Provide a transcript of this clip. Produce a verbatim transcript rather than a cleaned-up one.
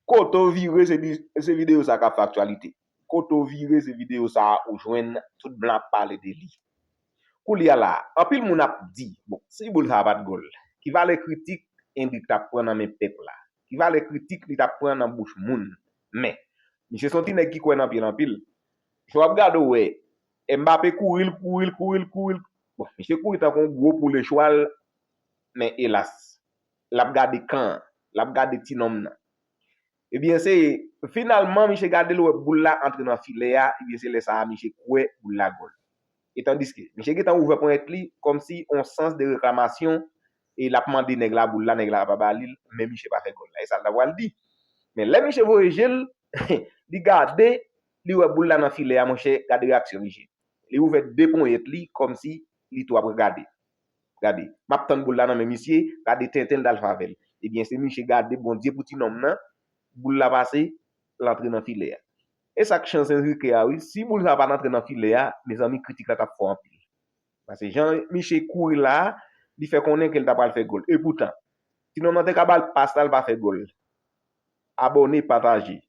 Kote w vire, se, se videyo sa k ap fè aktyalite. Kote w vire, se videyo sa ou jwenn tout blan ap pale de li. Koulye a la, anpil moun ap di, bon, si boul sa a pa t gòl, ki valè kritik Endrick t ap pran nan men pèp la? Ki valè kritik li t ap pran nan bouch moun? Men, misye se yon ti nèg ki kwè nan anpil anpil. Jan w ap gade, w wè Mbappé kouri, l kouri, l kouri, l kouri. Bon, misye kouri tankou yon gwo poul e chwal, men elas, l ap gade kan an, l ap gade ti nonm nan. Ebyen, se finalman, misye gade l, wè boul la antre nan filè a, ebyen, se lè sa a, misye kwè boul la gòl. E tandiske, misye gentan ouvè ponyèt li, kòmsi yon sans de reklamasyon, e l ap mande nèg la boul la, nèg la pa ba li l, men misye pa fè gòl la. E sa l ta pral di. Men lè misye voye je l, li gade, li wè boul la nan filè a, monchè, gade reyaksyon misye. Li ouvè de ponyèt li, kòmsi li tou ap gade. Gade, m ap tann boul la nan men misye, gade tenten l t al fè avè l. Ebyen, se misye gade Bondye pou ti nonm nan, boul la pase, l antre nan filè a. E sa k chans Enrique a, wi. Si boul sa pa t antre nan filè a, mezanmi, kritik la t ap fò anpil. Paske jan misye kouri la a, li fè konnen ke l ta pral fè gòl. E poutan, ti nonm nan te ka ba l pas la, l pa fè gòl. Abòne, pataje.